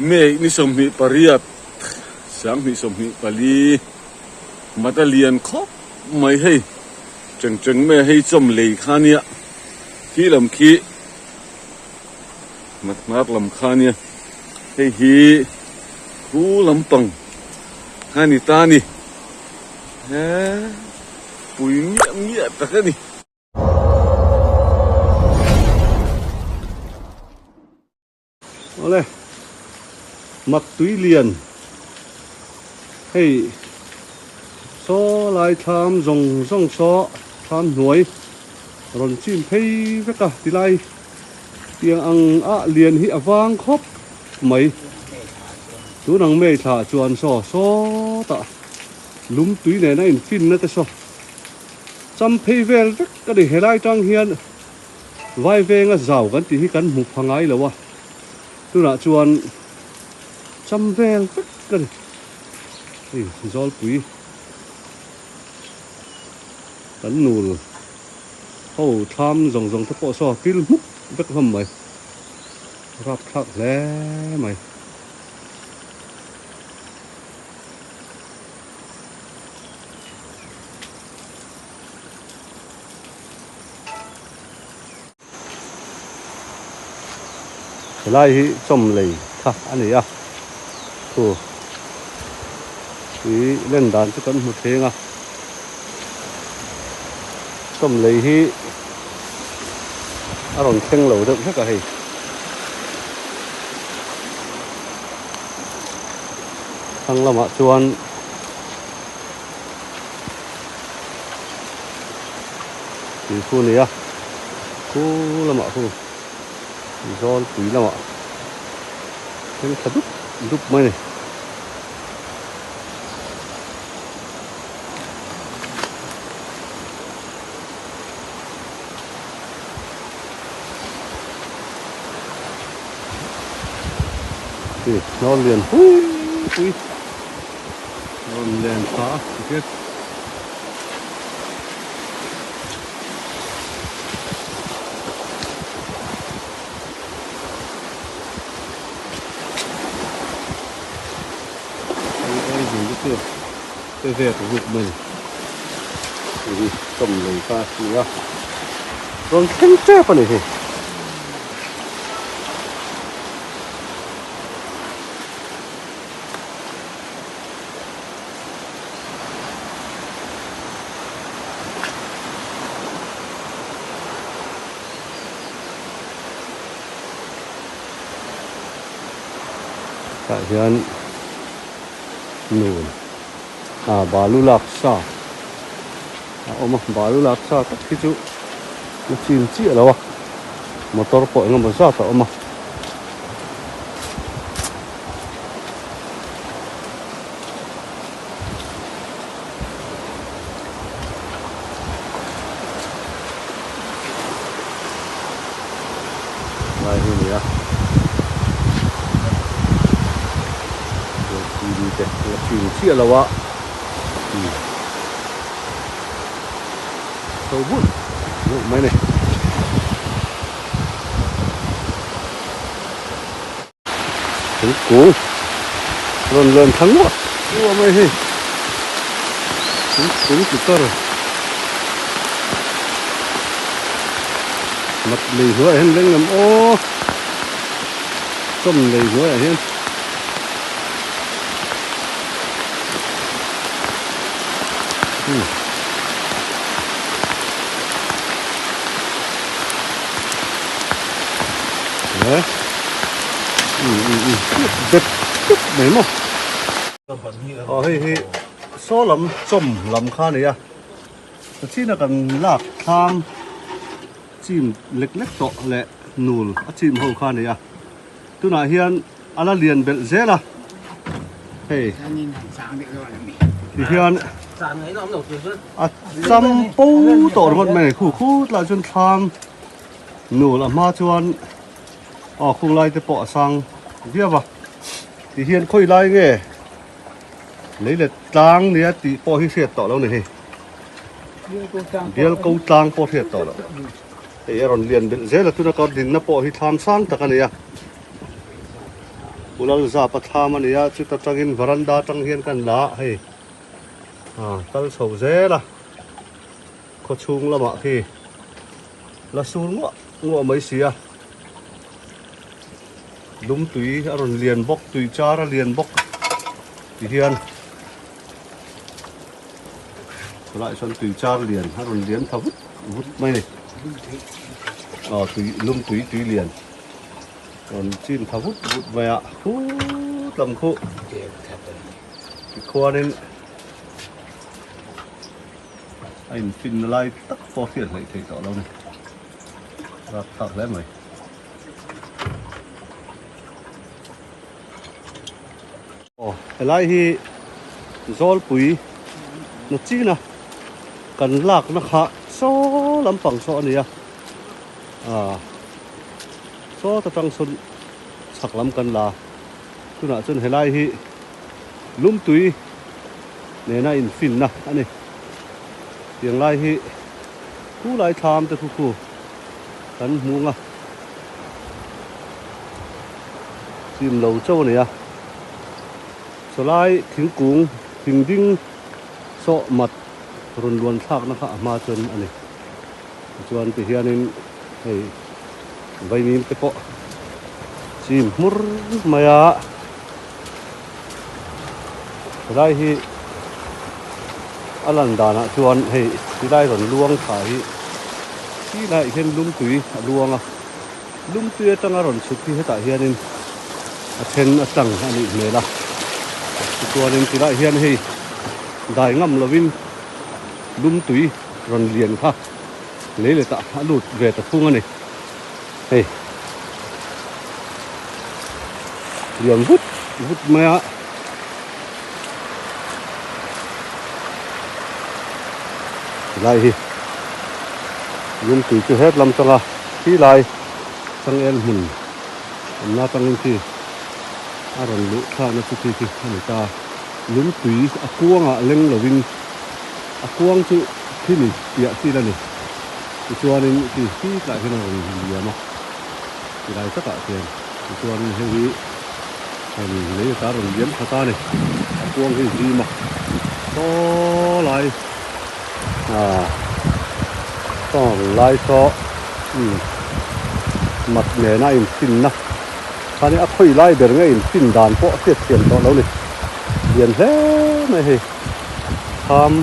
May ni 28 2024 Mata lian khawp mai hei cheng cheng mai a hei chawm lei kha nia khi lam khi mat hnar lam kha nia hei hi khu lampang kha ni ta ni he pui miah miah tak a ni. Awle mak tui lian hei saw lai thlam zawng zawng saw thlam hnuai rawn chim phei vek a tilai tiang ang ah lian hi a vang khawp mai tun ang mei thla chuan saw sawtah lum tui nena infinna te saw cham phei vel vek a ni helai tang hian. Vai venga zau kan tih hi kan hmu pha ngai lo a, tunah chuan cham vel vek a ni. Hei Zawlpui kan nul ho thlam zawng zawng te pawh saw pil hmuk vek hlawm mai, rapthlak hle mai. Helai hi chawm lei kha a ni a, thu i len dan chu kan hmu thleng a, chawm lei hi a rawn thleng lo deuh hlek a hei. Thlang lamah chuan. Tui khu a ni a khu lamah khu zawl pui lamah thleng thla dup dup mai a ni. Hnawl lian pui pui. Rawn len thla a tikhian. Hei engine te chu te vek vuk mai a ni. Hei hi chawm lei kha a ni a. Rawn thleng tep a ni hei. Tah hian nun ah balu lak sa a awm a balu lak sa tak hi chu a chin chiah lo a motor pawh eng emaw zat a awm a. Lai hi a ni a T V te la chhin chiah lo a chho bulh bulh mai a ni. Thingkung rawn len thla nguah nguah mai hei thingkung ti tar mat lei hnuaiah hian leng lam aw chawm lei hnuaiah hian. Bet tut mai maw aw hei hi saw lam chawm lam kha a ni a china kan lak thlam chim lek lek tawh leh nul a chim ho kha a ni a tunah hian a la lian belh zel a hei tihian a cham po tawh ringawt mai a ni khu khut lah chuan thlam nul a hma chuan aw khung lai te pawh a sang viau a tihian khawi lai nge lei let tlang nia tih pawh hi hriat tawh lo ni hei bial ko tlang pawh hriat tawh lo hei a rawn lian belh zel a tuna ka dinna pawh hi thlam sang tak a ni a. Pu Lalzapa thlam a ni a, chuta tangin varanda atang hian kan la a hei ah kal chho zel a, khawchhung lamah khi la sur nguah nguah mai si a, lum tui a rawn lian bawk tui char a lian bawk ti hian chulaiah chuan tui char lian a rawn lian tha vut vut mai a ni aw tui lum tui tui lian. Rawn chim tha vut vut mai a, khut lam khuh tikhuanin a infinna lai tak pawh hriat hleih theih tawh lo a ni, rapthlak hle mai. Aw helai hi Zawlpui na china kan lakna kha saw lampang saw a ni a. Ah sawt atang sawn chhak lam kan la tunah chuan helai hi lumtui nena infinna a ni tiang lai hi khulai thlam te khu khu kan hmu ang a chim lo chauh a ni a sawlai thingkung thing ding sawh mat rawn luan thlakna kha a hma chuan a ni. Tichuan ti hianin hei vaimim te pawh chim hmur mai a, helai hi a lan danah chuan hei tilai rawn luang thla hi khi laiah hian lumtui a luang a, lumtui atanga rawn chhuk hi hetah hianin a then a tlang a nih hmel a, tichuanin tilaiah hian hei dai ngam lovin lumtui. Rawn lian kha lei leh tah a lut ve ta thung a ni. Hei lian vut vut mai a. Tilai hi lung tui chu het lam tanga khi lai changel hmun awmna atangin khi a rawn luh thlakna chu khi khi a ni ta. Lung tui a kuangah leng lovin. A kuang chu thil in piah chil a ni. Tichuanin khi hi tlai hian a rawn liam a, tilai takah khian. Tichuanin hei hi rawn lei ata rawn liam khat a ni. A kuang hi zim a, saw lai ah saw lai saw umm mat nena infinna khani a khawi lai ber nge infin dan pawh a hriatthiam tawh lo ni. Lian hle mai hei. Kham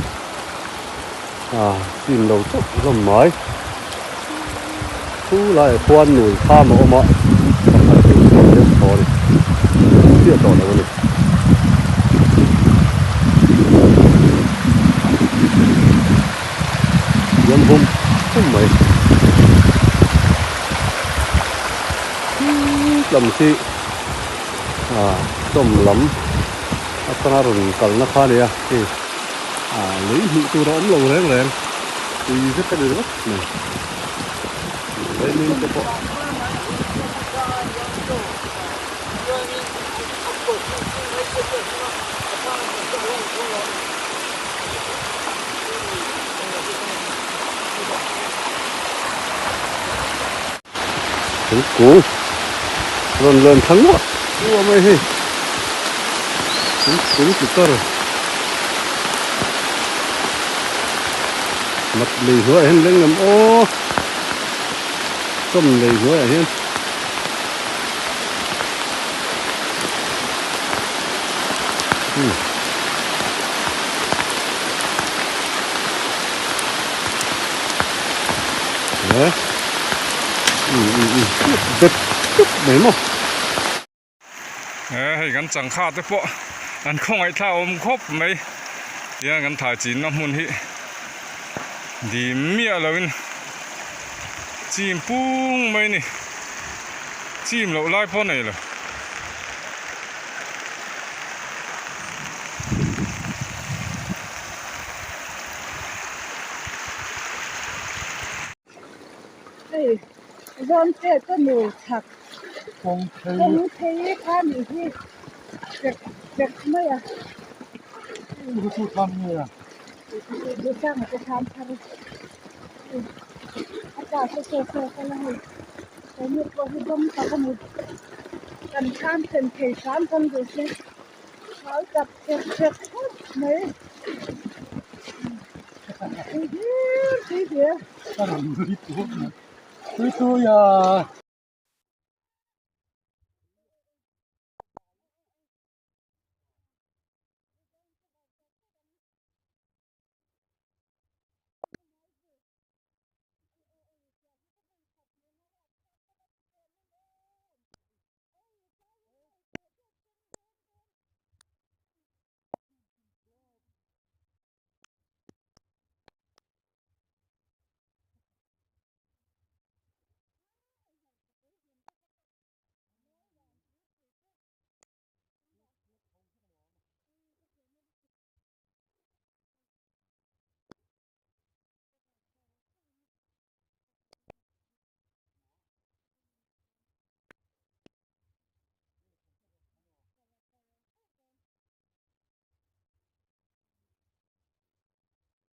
ah chim lo chauh hlawm mai chu laiah khuan nul kham a awm a pakhat chu chim deuh thaw a ni chiah tawh lo a ni. Liam hum hum mai lam khi ah chawm lam. A tanga rawn kalna kha a ni a hei ah lei hmuh tur a awm lo reng reng tui vek a ni ringawt mai vaimim te pawh. Thingkung rawn lawn thla nguah nguah mai hei thingkung tlutar mat lei hnuaiah hian leng ngam aw chawm lei hnuaiah hian. Hei kan changkha te pawh an khawngaih thla awm khawp mai tiang kan thai chinna hmun hi dim miah lo in chim pung mai a ni chim loh lai pawh a nei lo. Hei zawngte ka nu chhak kawng phei kha nih hi chek chek mai a Duhsanga te thlam thar a pa te saw saw kal a hei he nu pawh hi dawng tak a ni. Kan thlam thlen thei hram hram duh se hau tak chek chek khawp mai. Tui hlir tui hlir. Tui tui a.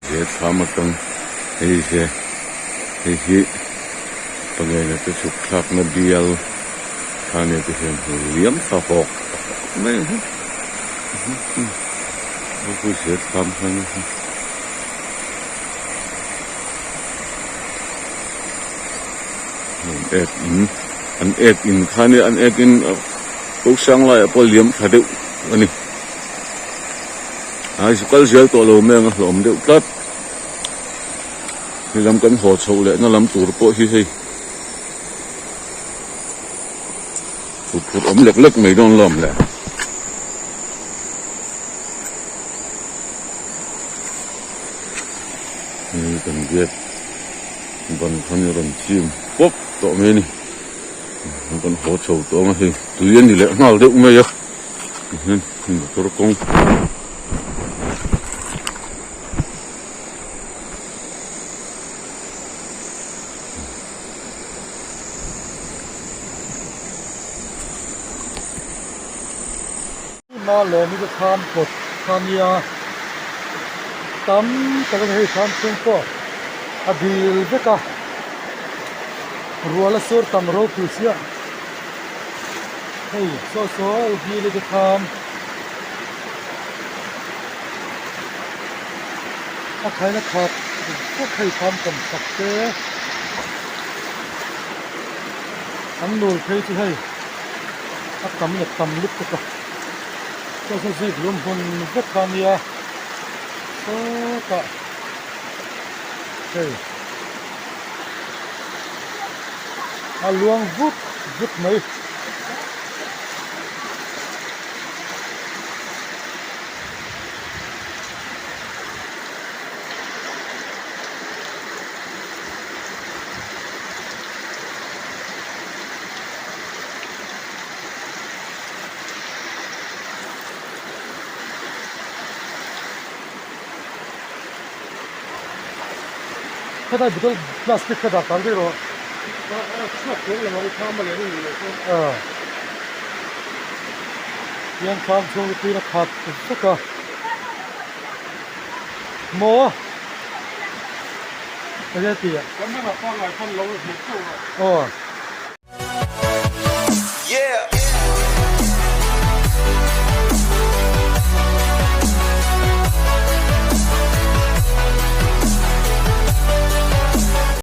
He thlam atang hei hi hei hi pangena te chhuk thlakna bial kha nia te hian hmu liam thla hawk mai a he thlam kha nia. An ek in an ek in kha nia an ek in ko sang laiah pawh liam thla deuh a ni a zu kal zel tawh lo mai ang a hlawm deuh tlat he lam kan haw chhoh leh na lam tur pawh hi hei huphurh awm lek lek mai dawn lawm le. Hei kan gate ban khan i rawn chim pawp tawh mai a ni kan haw chho tawh ang a hei tui a ni leh nghal deuh mai a tihian motor kawng. Ma lawm hi ka thlam kawt kha nia tam tak a ni hei thlam chhung pawh a dil vek a rual a sur tam ropui chiah hei saw saw u dil hi ka thlam a khaina khat vek hei thlam tam chak te an nul phei chu hei. A tam leh tam lutuk a saw saw zik lum hun vek kha a nia sawtah hei a luang vut vut mai. Khatai bottle plastic kha dah kang daih rawh. Tiang thlam chhung hi tuina khat vek a. Maw? Enge ti a? Aw.